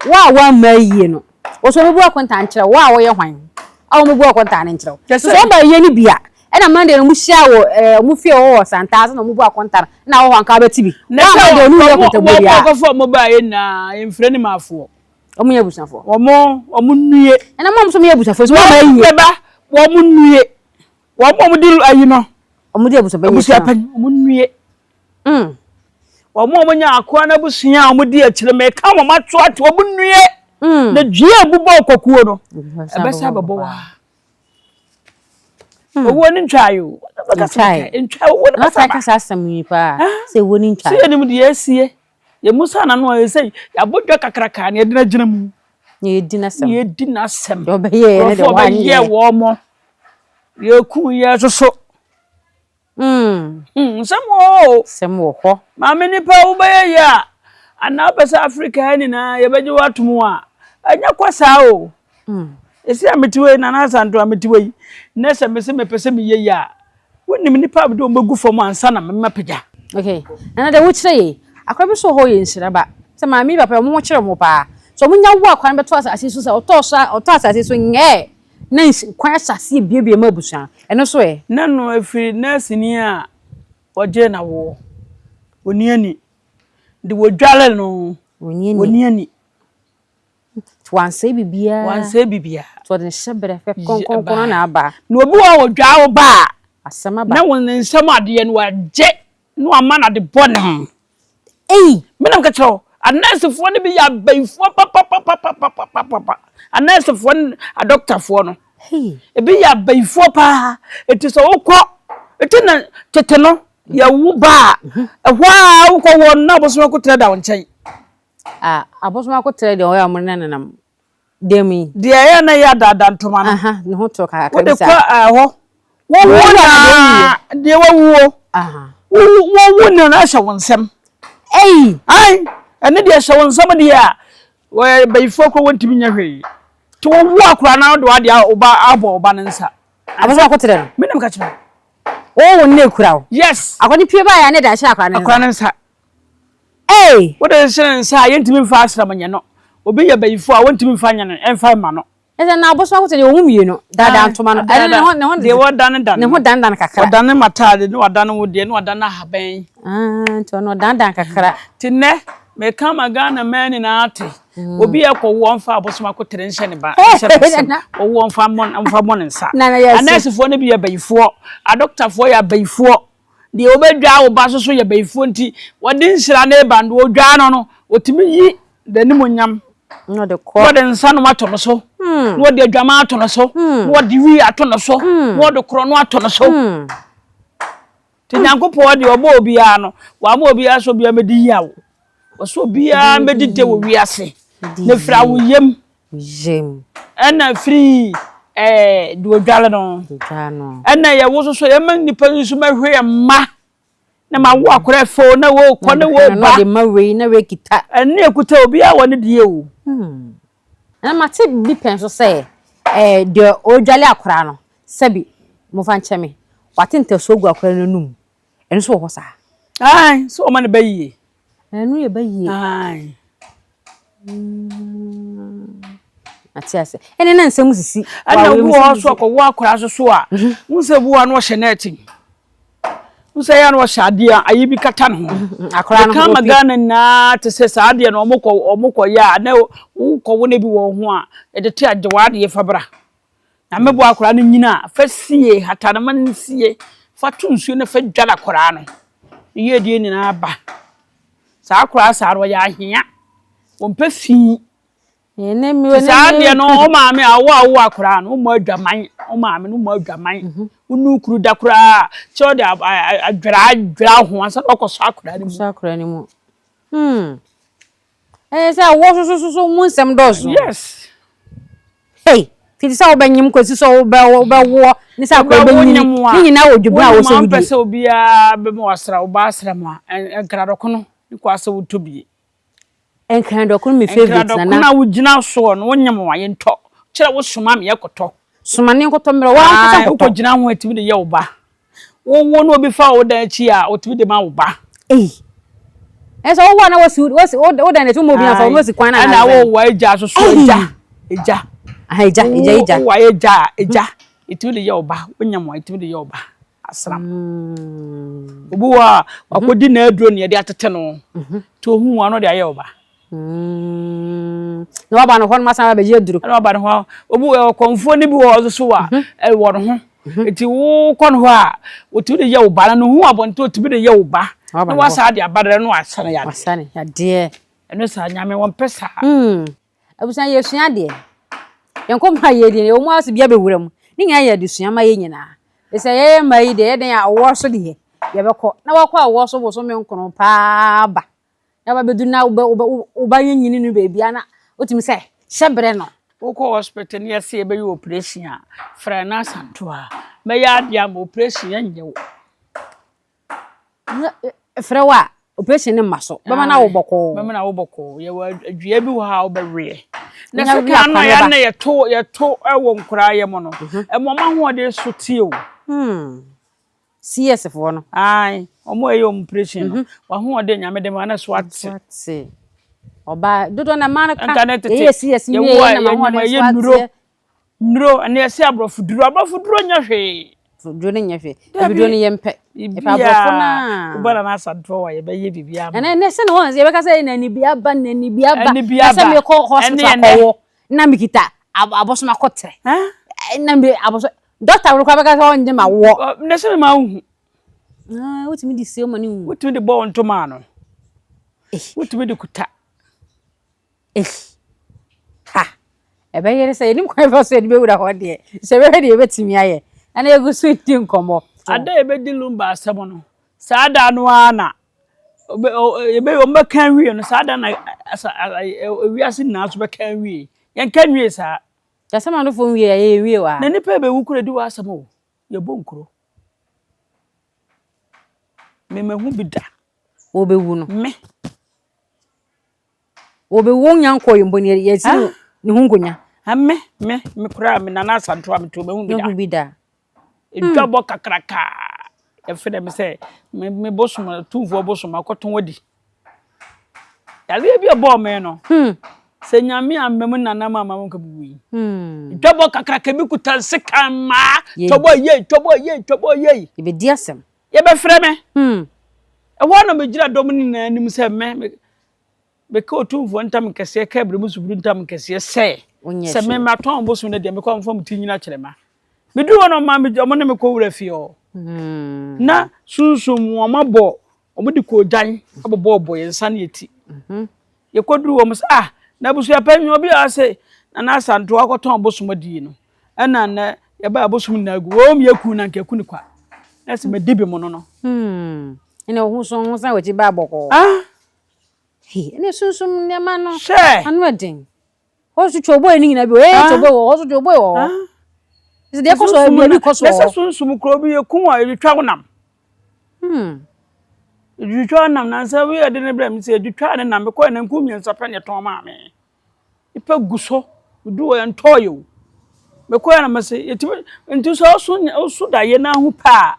Wo a woamma ayie no, wo nso wɔbɛbu akontaa nkyerɛ wo. Wo a woyɛ hwan a wɔbɛbu akontaa no nkyerɛ wo? So sɛ woba ayie no bi a, ɛna Monday no wɔhyia wɔ ɛɛ wɔn fie wɔ wɔ Santase na wɔbu akontaa no, na wɔ hɔ anka wobɛte bi. Na Wo sɛ amma deɛ ɔno nni akontabuo wɔn biara. akɔfo a wɔbaeɛ nyinaa, yɛmfrɛ no maafoɔ. Wɔn nyɛ abusuafoɔ. Wɔn, wɔn nnue. Ɛna mo a mo nso moyɛ abusuafoɔ nso moamma ayie. Wɔn bɛba, wɔn nnue. Wɔn a wɔdi ayi no. Wɔn di abusuapanyin akyi no. Abusuapanyin, wɔn nnue. Mm. Wɔn a wɔnya akoa no abusua a wɔdi akyire meka wɔn ato ato wɔn nnue. Mm. Na dua a ɛbobɔ ɔkwakuo no, ɛbɛsa bɛbɔ wa. Mm. Owuo no ntwae o. Ntwae. Ntwae owuo no bɛsa ba. Kasa asɛm yi paa sɛ owuo no ntwae. Sɛ yɛnim deɛ asie. Yɛmu sa n'ano a ɛsɛ yɛabɔ dwa kakraka na yɛde no agyina mu. Na yɛdi n'asɛm. Na yɛdi n'asɛm. Deɛ ɔbɛyɛ ne deɛ wanyɛ. Ɔbɛyɛ wɔn mo. Yɛku yɛ soso. Mm. Hmm, nsɛm wɔ hɔ o. Nsɛm wɔ hɔ. Maame nipa wobɛyɛ yie a, anaa wopɛ sɛ Africa ha nyinaa yɛbɛgye wo atom a, ɛnyɛ kwa saa o. Mm. Ɛsi a mete wei, Nana Asanto a mete wei, na sɛ mese mepɛ sɛ meyɛ yie a, wonim nipa a mede wɔn bɛgu fam ansa na mapagya. Okay. Nana deɛ wokyerɛ yei, akora bi so wɔ hɔ yɛ nhyira ba. Sɛ maame yi papa wɔn ho kyerɛ wɔn paa. Sɛ wɔn nya wo akora no bɛtɔ asase so sɛ ɔtɔ so ɔtɔ asase so nyɛɛ. Na nsi kwan ahyɛ aseɛ buebue ma abusua. Ɛno nso ɛ? Na no ɛfiri nɛɛseni a ɔgyee no awoɔ. Ɔnni ani. De wɔdware no. Ɔnni ani. Ɔnni ani. Nti wansɛe biribiara. Wansɛe biribiara. Nti ɔde ne hyɛberɛ fɛ kronkronkron na aba. Na obi wɔ hɔ a ɔdwaa wo ba a. Asɛm aba. Na wo ne nsam adeɛ no wagye na wama no ade bɔne. Ei! Me na meka kyerɛ wo, anɛɛsefoɔ no bi yɛ abayifoɔ papapapapapapa. Anɛɛsefoɔ ne adɔktafoɔ no, ebi yɛ abayifoɔ paa. Eti sɛ wokɔ, eti na tete no, yɛwo ba a, ɛhɔ a wokɔ wɔ no na abosom akotrɛ da wo nkyɛn. Ah, abosom akotrɛ deɛ ɔyɛ a wɔn nenam Dɛm yi. Deɛ ɛyɛ na ɛyɛ adaadaa ntoma no. Aha, ne ho to kakra Wode bi saa. kɔ ɛhɔ. Wowu na deɛ wawuo. Wowu no na ɛhyɛ wo nsam. Ei! Ai, ɛne deɛ ɛhyɛ wo nsam deɛ a, wɔyɛ bayifoɔ koraa wɔntumi nyɛ hwee. Nti wowu akora na wode w'adeɛ wo ba abɔ wo ba no nsa. Abɔfra akɔkyerɛ no. Me na meka kyerɛ wo. Wowo no na ekura wo. Yes. Akɔde ne pie baeɛ a na ɛde ahyɛ akora no nsa. Akora no nsa. Ei! Wode hyɛ ne nsa a yɛntumi mfa asram nyɛ no. Obi yɛ bayifo a wɔntumi mfa nyɛ no mfa mma no. Ɛsɛ na abosom akoto deɛ wɔn mmienu daadaa ntoma no. Ɛno ne ho ne ho deɛ wɔdane dane. Ne ho dane dane kakra. Wɔdane mataade ne wɔdane wo deɛ ne wɔdane ahaban. Ah, nti ɔno ɔdane dane kakra. Ti nnɛ meka ma Ghana man nyinaa ate. Mm. Obi ɛkɔ woɔ mfa abosom akotere nhyɛ ne ba nhyɛ ne nsam. Ɔwoɔ mfa mmɔ mfa mmɔ ne nsa. Anɛɛsefoɔ no bi yɛ bayifoɔ. Adɔktafoɔ yɛ abayifoɔ. Deɛ wɔbɛdwaa wo ba so so yɛ bayifoɔ nti wɔde nhyira no reba no wɔdwaa no no wɔtumi yi n'animuonyam na ɔde kɔ na ɔde nsa nom ato no so hmm. na ɔde adwaman ato no so hmm. na ɔde wi ato no so hmm. na ɔde korɔ no ato no so nti Nyankopɔn deɛ ɔbɔ obiara no wama obiara sɛ obiara mɛdi yaw ɔsɛ obiara mɛdi dɛ wɔ wiase na firi awoyam Yam. Ɛna firi ɛɛ deɛ odware no. Ɛna yɛwo soso yɛma nnipa nso mɛhwɛ yɛn mma na ma wo akora fo na wo kɔ na wo ba. Na ɔde ma wei na wei kita. Ɛne ekuta obiara wɔ ne deɛ o. Hmm. Na mate bi pɛn so sɛ ɛɛ deɛ ɔredwale akora no sɛbi mofa nkyɛ me wate ntasuo gu akora no anum ɛno nso wɔ hɔ saa. Ae sɛ wɔma no ba yie. Ɛno yɛ ba yie. Ae. Mm. Ate ase. Ɛne na nsɛm sisi. Ɛna obi wɔ hɔ so akɔwo akwaraa so so a, mhm. wo sɛ bi wɔ no ɔhyɛ nɛɛte. Wo sɛ yɛ no ɔhyɛ adeɛ a ayi bi kata ne ho. Mhm. Akwaraa no ho. Kama Ghana nyinaa te sɛ saa adeɛ no ɔmo kɔ ɔmo kɔ yɛ a na wokɔ wo ne bi wɔ ho a yɛde te agye w'adeɛ fa bra. Na mɛboa akwaraa no nyina a fa sie hata no ma no nsie fa to nsuo na fa dware akwaraa no. Ne yiedie nyinaa ba. Saa akwaraa saa no ɔyɛ ahea. Wɔmpɛ fi. Nti saa deɛ no wo maame a wo a wowɔ akwaraa no wommɔ adwaman wo maame no wommɔ adwaman mhm. wo ne kuru da koraa kyɛ ɔde adwera adwera ho ansa na wakɔsɔ akwaraa no mu. Sɔ akwaraa no mu. Hmm. Ɛyɛ sɛ wɔ sosososo mu nsɛm dɔɔso. Yes. Hey, fiti sɛ wobɛnyem kɔsi sɛ wobɛwoɔ ne sɛ akwaraa bɛnyini ne nyinaa wɔ dwobena a wɔ sɛ wodie. Wonyem a sɛ obiara bɛma wasra wo ba asra mu a nkradɔkono ne kɔ asɛ wotɔ bie. Nkran dɔkono me favourite nana. Nkran dɔkono a wogyina soɔ no wonyem a yɛntɔ. Kyerɛ wo soma me yɛkɔtɔ. Soma ne nkɔtɔ mmerɛ wankasa nkɔtɔ. Wokɔ gyina ho atumi de yɛ wo ba. Wowo na obi fa wo dan akyi a otumi de ma wo ba. Ei. Ɛsɛ wowo a na wasi wasi wo dan akyi wo ma obi anfa wo na wasi kwan na Ɛna wo wa agya so so agya. Agya. Aha agya agya agya. Wo wa agya agya. Etumi de yɛ wo ba. Wonyem a etumi de yɛ wo ba. Asram. Obi wɔ a wakɔdi n'aduro na yɛde atete no. Nti ohu wo a na ɔde ayɛ wo ba. Mm. Na waba no hɔ no masan abɛgye aduro. Na waba no hɔ. Obi wɔ ɔkɔmfoɔ no bi wɔ hɔ nso a mhm. ɛwɔ ne ho. Mhm. Nti wokɔ no hɔ a otumi de yɛ wo ba na ne ho abɔnten otumi de yɛ wo ba. Na wasa de aba dɛ no asane yadeɛ. Wasane yadeɛ. Ɛno saa nyame wɔmpɛ saa. Mm. Abusua yɛsua adeɛ. Yɛn nkɔmmɔ a yɛdi no yɛwɔ mu ara bi abɛwura mu. Ne nyinaa yɛ adesua ma yɛn nyinaa. Ɛsɛ yɛyɛ mmaa yi deɛ yɛ dɛn a ɔwɔ so deɛ yɛbɛkɔ. Na wakɔ awɔ so bosome nkono paa ba. Na wabɛdu na wobɛ wobɛ woba yɛ nyini no baabi a na wotumi sɛ hyɛ berɛ no. Wokɔ hospital na yɛse yɛbɛyɛ operation a, frɛ nurse Antoa. Mɛyɛ adeɛ ama operation ɛnyɛ wo. Frɛ wo a, operation no mma so. Bɛma no awo bɔkɔɔ. Bɛma no awo bɔkɔɔ. Yɛwɔ adua bi wɔ hɔ a wobɛweɛ. Na sika no a yɛn na yɛto yɛto wɔ nkoraa yɛ mu no, mhm. ɛma ɔma ahoɔden so tie o. Hmm. CS foɔ no. Ae, ɔmo ɛyɛ ɔmo operation no. Mhm. Wahoɔden nyame de ma na so ate. So ate. Ɔbaa dodoɔ na mmaa no ka. Nka ne tete. Yɛyɛ CS wie yɛ na ma ahoɔden so ateɛ. Nnuro, ɛnna yɛse aborɔfo duro, aborɔfo duro nyɛ hwee. Duro no nyɛ hwee. Ebi duro no yɛ mpɛ. Yɛpɛ aborɔfo no a. Woba na n'asa duro a yɛbɛyɛ biribi ama. Ɛnna ɛnɛ sɛ na wɔn yɛbɛka sɛ na ni bi aba na ni bi aba. Ɛni bi aba. Na sɛ mekɔ hospital akɔwɔ na mekita abɔsom akɔtrɛ. Na me abɔsom dɔkta no koraa bɛka sɛ ɔngye ma woɔ. Na sɛ ma wohu. Wotumi de sie ma ne wu. Wotumi de bɔ wo ntoma ano. Wotumi de kuta. Ei! Ha! Ɛbɛyere sɛ yɛnim kwan fa so yɛde bɛwura hɔ deɛ, sɛ yɛbɛhwɛ deɛ yɛbɛtumi ayɛ. Ɛna yɛgu so di nkɔmmɔ. Ada a yɛbɛdi Lumba asɛm no, saa da no ara na wɔbɛka awie no, saa da na wiase nyinaa nso bɛka awie. Yɛnka nwie saa. Yɛasɛm anofoɔ nwie a, yɛnwie wɔ ha. Na nnipa bɛwu koro di w'asɛm o, yɛbɔ nkuro. Me mahu bi da. Wɔbɛwu no. Me. Wɔbɛwu nya nkɔɔ yɛ mpo ne yɛsi no ne ho nkonya. Me me me koraa me nana asanto a meto mahu bi da. Mahu bi da. Edwabɔ hmm. kakraka. Yɛfrɛ dɛ me sɛ me me bosom tumfoɔ bosom akɔtɔn adi. Yareɛ bi a ɛbɔɔ me no. Hmm. Sɛ Nyame amma mu nanam amma mu nka bubu yi. Twɛbɔ kakraka bi kuta nsekan mmaa. Twɛbɔ yei, twɛbɔ yei, twɛbɔ yei. Yɛbɛdi asɛm. Yɛbɛfrɛ me. Ɛhɔ ara na megyina dɔm no nyinaa anim sɛ me, meka Otumfoɔ ntam kɛseɛ, ka Abrɛmu Subunu ntam kɛseɛ sɛ, sɛ me matɔn bosom no deɛ, mekɔ mfa mo ti nyina kyerɛ ma. Meduru hɔ no, ɔmaa me, wɔn ne me kɔ wura fie hɔ. Na sunsum wɔn abɔ, wɔn de koogyan abobɔɔbɔ yɛn nsa ne yɛn ti. Yɛkɔduru hɔ, wɔn sɛ, ah, na abusua panyin obi a ɔse Nana Asantew akɔtɔn bosom adie no, ɛna nnɛ yɛbaa abosom nyinaa gu, wɔn yɛ ku na nka ɛku ne kwa. Na sɛ madi bi mo no no. Ɛna wo ho so ho san w'akyi baa bɔkɔɔ. Ah! Hei, ɛna sunsum nneɛma no. Hwɛ! Ano ɛden. Hɔ nso twɛ ɔbɔe no nyinaa bi wɔ. Ee, twɛ ɔbɔe wɔ hɔ nso twɛ ɔbɔe wɔ hɔ. Sɛ deɛ ɛkɔ so wɔ bi kɔ so wɔ hɔ. Na sɛ sunsum kuro bi yɛ kum a yɛtwitwa wo nam. Yɛtwitwa wo nam nansa wi yɛde ne brɛ me sɛ yɛtwitwa ne nam mekɔɛ nanku mmiɛnsa pɛ ne ɛtɔn maa me. Nipa gu so medu hɔ yɛntɔɔ yɛ o. Mekɔɛ na mese yɛtumi nti sɛ ɔso ɔso daeɛ no aho pɛ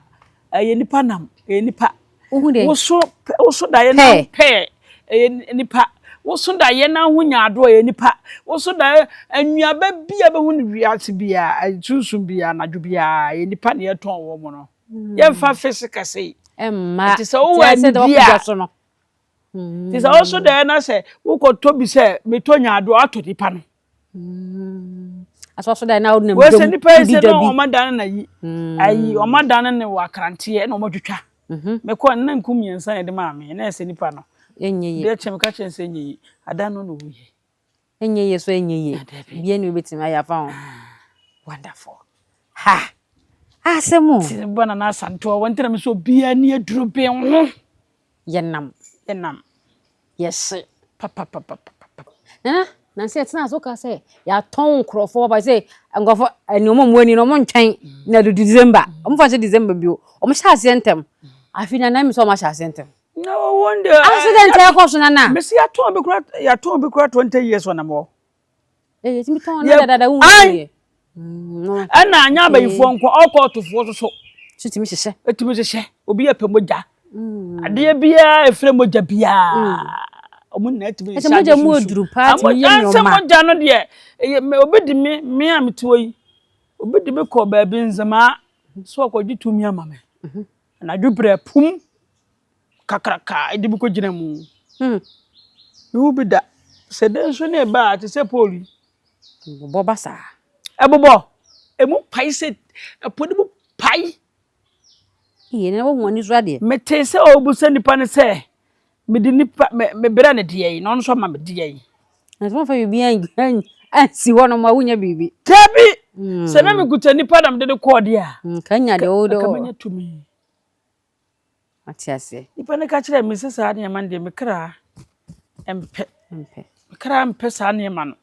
a ɛyɛ nipa nam ɛyɛ nipa. Wohu dɛ. Woso woso daeɛ no aho pɛ ɛyɛ nipa. Woso daeɛ no aho nyaado ɛyɛ nipa. Woso daeɛ nnuaba bi a bɛhu no wiase biara sunsum biara anadwo biara ɛyɛ nipa na yɛtɔn wɔn mo no. Yɛmfa physical sei. Ɛmma. Nti sɛ wowɔ anidie a. Nti sɛ woso daeɛ na sɛ wokɔtɔ bi sɛ metɔ nyaadoa atɔ nipa no. Asɔ so daeɛ na wonam dwam. Wɔsɛ nipa yi sɛ na wɔn adane na yi. Ayi wɔn adane ne wɔ akranteɛ na wɔn atwitwa. Mekɔ na nku mmiɛnsa na yɛde maa me na ɛsɛ nipa no. Ɛnyɛ yie. Deɛ kyɛn meka kyɛn sɛ ɛnyɛ yie. Ada no na owuiɛ. Ɛnyɛ yie so ɛnyɛ yie. Bia ni obetumi ayɛ afa ho. Wonderful. Ha! Asɛm o. Ti bɔ na n'asantewa wɔn ntina mi sɛ obiara ni aduro bɛn ho. Yɛnam. Yɛnam. Yɛhye. Papapapapapa. Nana, nansi ɛtena ase woka sɛ yɛatɔn nkurɔfoɔ papa sɛ nkurɔfoɔ ɛni wɔn a wɔn ani no wɔn ntwɛn na ɛdu December wɔn fa nhyɛ December bio wɔn hyɛ aseɛ ntɛm afi na nan mi sɛ wɔn ahyɛ aseɛ ntɛm. Na wɔn deɛ accident ɛkɔ so nana. Mesi yɛatɔn bi kura yɛatɔn bi kura 20 years wɔnam hɔ. Ee yɛtumi tɔn na dada wo yɛ. Ɛna anya abayifoɔ nko ɔkɔɔtofoɔ soso. So tumi hyehyɛ. Etumi hyehyɛ obi yɛ pɛ mogya. Adeɛ biara efirɛ mogya biara. Ɔmo nyinaa tumi hyehyɛ. Ɛsɛ mogya mu oduru paa tumi yɛ nneɛma. Sɛ mogya no deɛ ɛyɛ obi di me me a mete hɔ yi obi di me kɔ baabi nzemaa so ɔkɔgye tumi ama me. Anadwo berɛ pum kakraka de bi kɔgyina mu. Mehu bi da. Sɛ dɛn nso na ɛba a te sɛ pole yi. Ɛbobɔ ba saa. Ɛbobɔ. Emu pae sɛ ɛpo no mu pae. Iye na wohu ani so adeɛ. Metee sɛ ɔrebusa nipa no sɛ mede nipa me mebrɛ no deɛ yi na ɔno nso ama me deɛ yi. Na sɛ wɔmfa biribi ansi hɔ nom a wonya biribi. Dabi! Sɛ na mekuta nipa na mede no kɔɔ deɛ a. Nka nya deɛ wode. Nka menya tumi. Mate aseɛ. Nipa no ka kyerɛɛ me sɛ saa nneɛma no deɛ me kra mpɛ. Mpɛ. Me kra mpɛ saa nneɛma no.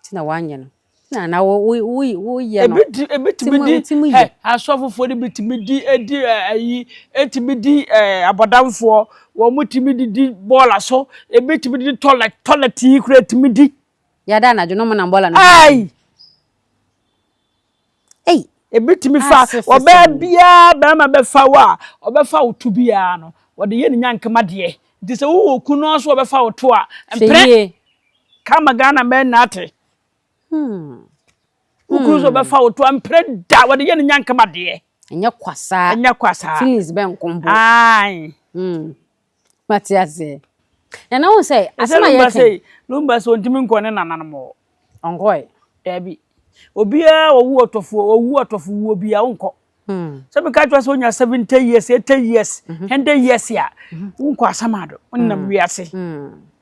Nti na wanyɛ no. Na na wo wo wo woyɛ no. Ebi di ebi tumi di ɛ asɔfofoɔ no bi tumi di edi ayi etumi di ɛ abɔdamfoɔ wɔn mo tumi di di bɔɔla so ebi tumi di toilet toilet yi kura tumi di. Yada anadwo na wɔn nam bɔɔla no. Ayi. Ei. Ebi tumi fa ɔbaa biara barima bɛfa wo a ɔbɛfa wo to biara no wɔde yɛ ne nyankema deɛ nti sɛ wowɔ kunu nso ɔbɛfa wo to a mpere kama Ghana mmaa nyinaa te. Wo kunu nso ɔbɛfa wo to a mpere da wɔde yɛ ne nyankema deɛ. Ɛnyɛ kwa saa. Ɛnyɛ kwa saa. Feelings bɛ nko mpo. Ae. Mate aseɛ. Na na wohu sɛ asɛm a yɛka yi. Lumba sɛ ɔntumi nkɔ ne nananom hɔ. Ɔnkɔe. Daabi. Obiara ɔwu ɔtɔfo ɔwu ɔtɔfo wuo biara wonkɔ. Sɛ meka kyerɛ sɛ wonya 70 years, 80 years, 100 years a, wonkɔ asamado, wonam wiase.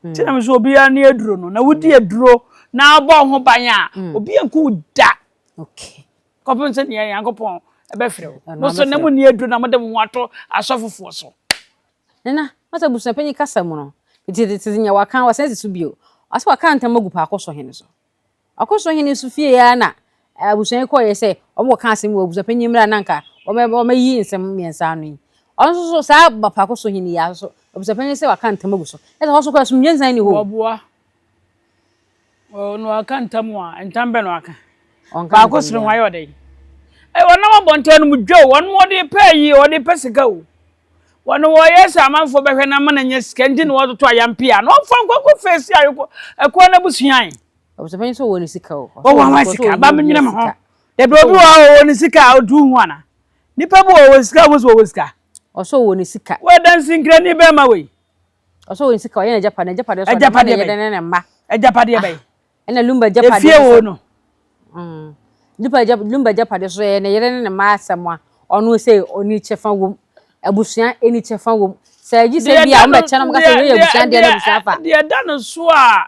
Nti na me sɛ obiara ne aduro no, na wodi aduro na abɔ wo ho ban a, obi anku wo da. Okay. Kɔpem sɛ nea Nyankopɔn ɛbɛfrɛ wo. Mo so na monni aduro na mode mo ho ato asɔfofoɔ so. Nana, wasa abusuapanyin kasa mu no, tete nea waka wasan si so bio. Ɔsɛ waka ntam agu paako so hene so. Ɔkɔ so hene so fie ara na abusua yi kɔɔyɛ sɛ wɔn kɔka asɛm wɔ abusuapanyin mmra na nka wɔayi nsɛm mmiɛnsa ano yi. Ɔno nso so saa paako so hene yi ara so abusuapanyin sɛ waka ntam agu so. Ɛsɛ hɔ so kɔ asomdwe nsan ni hɔ. Wɔboa. Ɔno aka ntam a, ntam bɛ na waka. Ɔnka Baako ntam sere ho biara. ayɛ ɔdɛn? Ɛ wɔnam abɔnten no mu dwa o, wɔn wɔde pɛ yi, wɔde pɛ sika o. Wɔn wɔyɛ sɛ amanfoɔ bɛhwɛ no ama no anya sika nti na wɔtoto ayampe a na ɔmfa nkɔ nkɔ fesi ayoko ɛkoa no abusua yi. Abusuapanyin sɛ ɔwɔ ne sika o. Ɔwɔ wɔn sika ba me nwene me ho. Dabi obi wɔ hɔ ɔwɔ ne sika a ɔdu ho ana? Nipa bi wɔ ɔwɔ sika ɔmo sɛ ɔwɔ sika. Ɔsɛ ɔwɔ ne sika. Wɔ dansinkirani bɛrima wei. Ɔsɛ ɔwɔ ne sika ɔyɛ n'agyapadeɛ n'agyapadeɛ nso ɔde ma ne yere ne ne mma. Agyapadeɛ bɛn? Ɛna Lumba agyapadeɛ Efie wo no. Lumba agya Lumba agyapadeɛ so ɛyɛ ne yere ne ne mma asɛm a ɔno sɛ ɔni kyɛfa wom. Abusua ɛni kyɛfa wom. Sɛ agye sɛ bi a wɔn bɛkyɛ no wɔn ka sɛ wei yɛ abusua deɛ na abusua fa. Deɛ ɛda no so a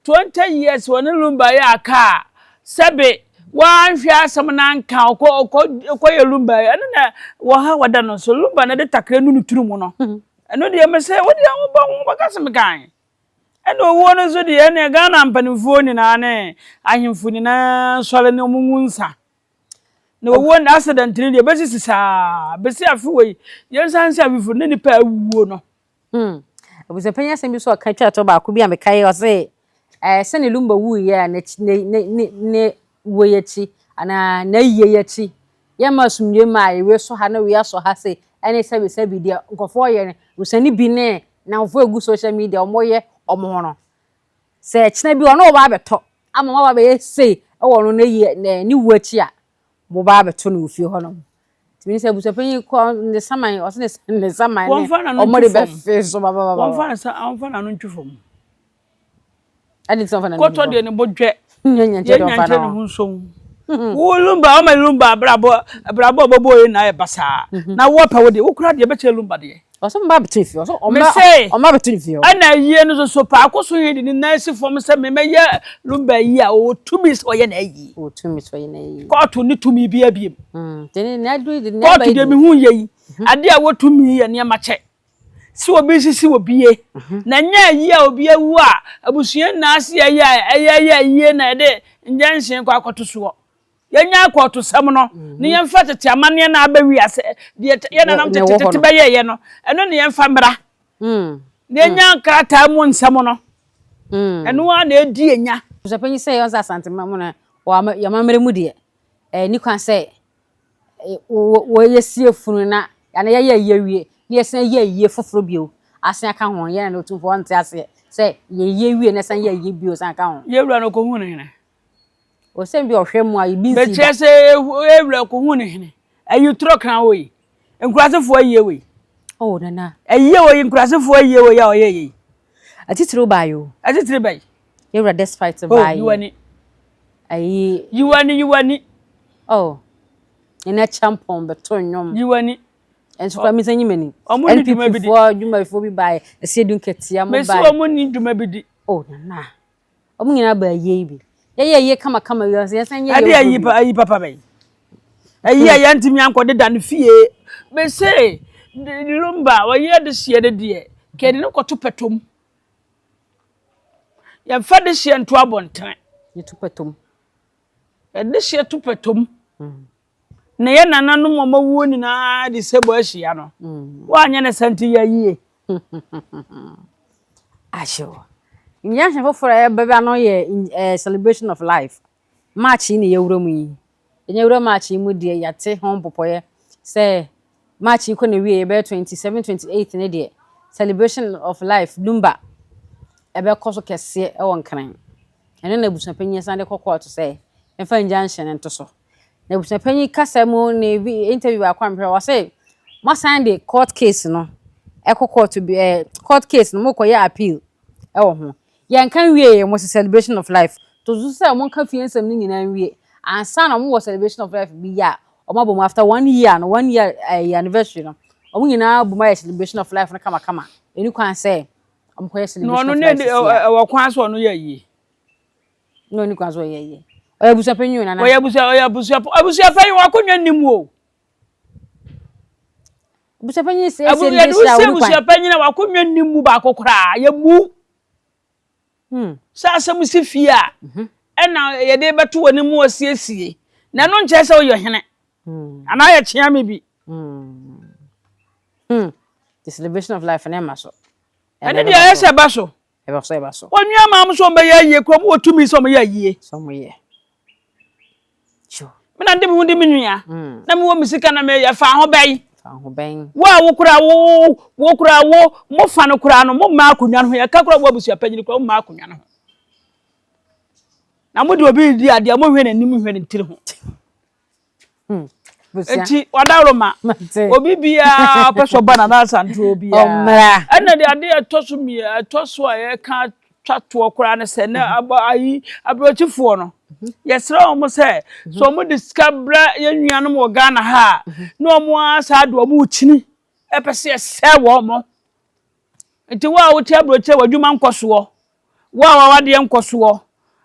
20 years wɔne Lumba yɛ aka a sɛbe wanhwɛ asɛm no anka ɔkɔ ɔkɔ ɔkɔyɛ Lumba ɛno na wɔ ha wɔda no so Lumba na de takra nu ne tiri mu no ɛno deɛ mese wo deɛ wobɔ ho bɛka sɛ mekan. Ɛna owuo no nso deɛ ɛneɛ Ghana mpanimfoɔ nyinaa ne ahemfo nyinaa nsɔre ne wɔn ngu nsa. Na owuo no accident no deɛ ɛbɛsisi saa bɛsi afe wei yɛnsan nsi afe foforo ne nipa awuo no. Hmm. Abusuapanyin asɛm bi so ɔka twa to baako bi a mekae ɔse ɛɛ sɛne Lumba wuiɛ a n'akyi ne ne ne ne wuo yi akyi anaa n'ayie yi akyi yɛmma asomdwoe mma a wei sɔ ha na wei asɔ ha sei ɛne sɛbi sɛbi deɛ nkurɔfoɔ yɛ no busuani bi ne nnamfoɔ egu social media wɔyɛ wɔn ho no sɛ ɛkyena bi ɔno ɔba abɛtɔ ama wɔn aba abɛyɛ sei ɛwɔ ɔno n'ayie ne ne wuo akyi a wɔba abɛto no wɔ fie hɔ nom tìmí sɛ abusuapanyin kɔ ne saman ɔsɛ ne ne saman ne wɔn de bɛfe so babababa wɔnfa ne sa wɔnfa n'ano ntwi fam. Ɛne sɛ ɔfa n'ano Kɔtɔ deɛ ne bo dwɛ. Yɛn nya nkyerɛ ne ho nsom. Wo lumba ɔma lumba abrabɔ abrabɔ ɔbɔbɔ yɛ na ayɛ basaa. Na wo pɛ wo deɛ wo kura deɛ bɛkyɛ lumba deɛ. Ɔsɛ ɔmba abɛto ne fie ɔsɛ ɔmba ɔmba abɛto ne fie. Ɛna ayie no soso paako so yɛ de ne nan si fam sɛ mɛmɛyɛ lumba ayie a ɔwɔ tumi sɛ ɔyɛ n'ayie. Ɔwɔ tumi sɛ ɔyɛ n'ayie. Kɔɔto ne tumi bi abiem. Kɔɔto deɛ mehu yɛ yi adeɛ a wɔ tumi yɛ nneɛma kyɛ. Sɛ obi sisi obi ye, na ɛnyɛ ayie a obi awu a abusua nyinaa se yɛyɛ a ɛyɛ yɛ ayie na yɛde ngyɛnhyɛn kɔ akɔto soɔ. Yɛnya akɔɔtosɛm no na yɛmfa tete amanneɛ no a aba wiase deɛ yɛn nananom tetetete bɛyɛeɛ no, ɛno na yɛmfa mmra. Na yɛnya krataa mu nsɛm no, ɛno ara na ɛdi yɛnya. Abusuapanyin sɛ yɛn sɛ Asante mu no, wɔ yɛn amammerɛ mu deɛ, ɛnni kwan sɛ wɔyɛ funu na ana yɛyɛ ayie awie na yɛsan yɛ ayie foforɔ bio asan aka ho yɛn na otumfoɔ ɔnte aseɛ sɛ yɛyɛ wie na san yɛ ayie bio san aka ho. Yɛwura no kɔhu ne hene. Ɔsɛm bi ɔhwɛ mu a ebi nsi da. Bɛkyerɛ sɛ yɛwura kɔhu ne hene. Ayi torɔ kran wɔ yi. Nkurasefoɔ ayie wɔ yi. Oh nana. Ayie wɔ yi nkurasefoɔ ayie wɔ yi a ɔyɛ yɛ yi. Atitiriw baayɛ o. Atitiri bɛyi. Yɛwura despite baayɛ. Oh yiwani. Ayi. Yiwani yiwani. Oh. Nana Champon bɛto nnwom. Yi w'ani. Ɛnso koraa mesa nyi m'ani. Ɔmo ni dwuma bi di. NPP foɔ dwumayɛfoɔ bi baeɛ. Ɛsɛ edu nketea mo baeɛ. Mesi ɔmo ni dwuma bi di. Oh nana. Ɔmo nyinaa ba ayie yi bi. Yɛyɛ ayie kama kama yi ɔsɛ yɛsan yɛ ayie ayi pa ayi papa bɛyi. Ayi a yɛntumi ankɔ deda no fie. Mese Lumba wɔyɛ adehyeɛ no deɛ kɛde no kɔto pɛtɔm. Yɛmfa dehyeɛ nto abɔntene. Yɛto pɛtɔm. Yɛde hyeɛ to pɛtɔ mu. Na yɛn nananom a wɔawuo nyinaa de sɛbɔ ahyia no. Woanyɛ no saa nti yɛ yie. Ahyew. Nyansa foforɔ a ɛbɛba no yɛ celebration of life. March yi na yɛwura mu yi. Yɛnya wura March yi mu deɛ yɛate ho mpopɔeɛ sɛ March yi kɔ na wie yɛbɛyɛ 27, 28 ne deɛ celebration of life Lumba ɛbɛkɔ so kɛseɛ ɛwɔ Nkran. Ɛno na abusuapanyin san de kɔ kɔɔto sɛ yɛmfa injunction nto so. Na abusuapanyin kasa mu ne interview baako a mehwɛ ɔse moasan de court case no ɛkɔ court bi ɛɛ court case no mokɔyɛ appeal ɛwɔ ho. Yɛnka nwie yɛ mo sɛ celebration of life. To so sɛ monka fie nsɛm no nyinaa nwie ansa na mowɔ celebration of life bi yɛ a ɔmo abɔ mu after one year no one year ɛyɛ anniversary no ɔmo nyinaa bɔ mu ayɛ celebration of life no kamakama. Ɛni kwan sɛ ɔmo kɔyɛ celebration of life sisi a. Ɛwɔ kwan so ɔno yɛ yie. Na ɔni kwan so ɔyɛ yie. Ɔyɛ abusuapanyin o nana. Ɔyɛ abusua ɔyɛ abusua abusuapanyin wakonnwa nnim o. Abusuapanyin sɛ ɛsɛ ne hyɛ a ɔni kwan. Abusuapanyin a wakonnwa nnim mu baako koraa yɛ mu. Sɛ asɛm si fie a ɛna yɛde bɛto wɔ ne mu ɔsiesie na ɛno nkyerɛ sɛ ɔyɛ hene anaa yɛ kyea me bi. The celebration of life ne ma so. Ɛne deɛ ɛyɛ sɛ ɛba so. Ɛba so ɛba so. Wɔn nua maa mo sɛ wɔn bɛyɛ ayie kura wɔn wɔ tumi sɛ wɔn yɛ ayie. Sɛ wɔn yɛ. Sure. Me na de me ho di me nua. Na me wɔ me sika na me yɛ fa ho bɛyi. Wo a wo koraa wo wo koraa wo mo fa no koraa no mo mma akonnwa no ho yɛka koraa wo abusua panyin koraa wo mma akonnwa no ho. Na mo de obi redi adeɛ mo hwɛ n'anim hwɛ ne tiri ho. Hmm. Eti ɔdawuroma obi biara pɛ sɛ ɔba Nana Asantew obiara. Ɛna de adeɛ ɛtɔ so mmiɛ ɛtɔ so a yɛka twa toɔ koraa ne sɛ ne mhm. ayi aburokyifoɔ no mhm. yɛsrɛ wɔn sɛ mhm. sɛ wɔn de sika brɛ yɛn nuanom wɔ Ghana ha a na wɔn asa de wɔn rekyini ɛpɛ sɛ yɛsɛ wɔn nti wo a wote aburokyire w'adwuma nkɔ soɔ wo a w'awadeɛ nkɔ soɔ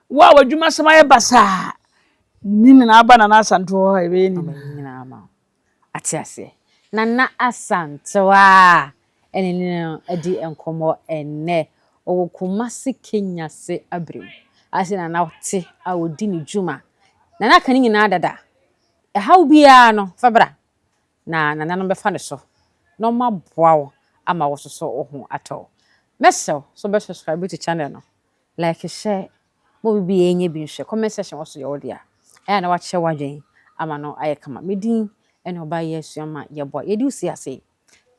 wo a w'adwuma sɛm ayɛ basaa ne nyinaa ba Nana Asantew hɔ a yɛbɛyɛ ne nyinaa. Ate aseɛ. Nana Asantewaa ɛne ne no adi nkɔmmɔ ɛnnɛ. Ɔwɔ Kumasi Kenyase Abirem. Ase Nana te a ɔdi ne dwuma. Nana aka ne nyinaa dada. Ɛhaw biara no fa bra na nananom bɛfa ne so na wɔaboa wo ama wo nso so wo ho atɔ wo. Mɛsrɛ wo sɛ wobɛ subscribe to channel no, like, share Ma obi biara nyɛ bi nhwɛ. Comment section hɔ so yɛ wo dea. Ɛyɛ a na wakyerɛ w'adwene ama no ayɛ kama. Me din ne ɔbaa yi asua ma yɛboa. Yɛde wo si ase yi.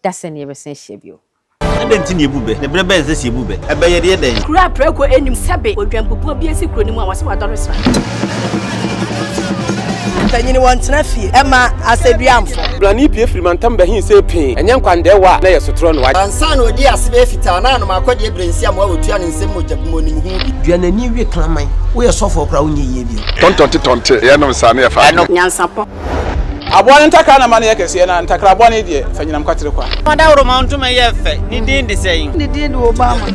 Dasɛn na yɛbɛsan ahyia bio. Adɛn nti na yebu bɛ? Na bere bɛn na ɛsɛ sɛ yebu bɛ? Ɛbɛ yɛ deɛ dɛn? Kuro a prako nnim sɛbe odwanbubuo bi asi kuro no mu a wɔse wadɔre sra. Mpanyin wɔntena fie mma asɛduamfo. Blani pue firi mantam bɛhe see pee, ɛnyɛ nkwandɛɛwa a na ɛyɛ sotorɔ no wa. Ansa na odii ase bɛyɛ fitaa na anom akɔdeɛ berɛ nsi amoa wɔtua ne nsam mogya bi mu onim ho bi. Dua n'ani we kraman. Woyɛ sɔfoɔ koraa wonyɛ yie bio. Tɔntɔnte tɔnte, yɛnom saa na yɛfa adeɛ. Nyansapɔ. Aboa no ntakra na ma no yɛ kɛseɛ, na ntakra bɔne deɛ, fa nyinam kwatere kwa. Ɔdawuroma ntoma yɛ fɛ, ne din de sɛn? Ne din de Obama.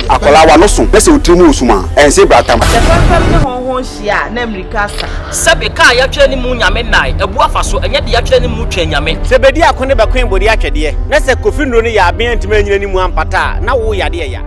Akwadaa w'ano so na sɛ wo tiri mu wɔ sum a, ɛnse bratam. Sɛ fɛmfɛm ne hɔnhɔn hyia a, na mmirika asa. Sɛbe ka a yɛatwerɛ ne mu Nyame nnae, abu afa so, ɛnyɛ deɛ yɛatwerɛ ne mu Twɛn Nyame. Sɛ bedi ako ne bɛkoe bode atwɛdeɛ, na sɛ Kofi nnuro no yɛ aben antumi anyina ne mu ampata a, na wo yadeɛ ya.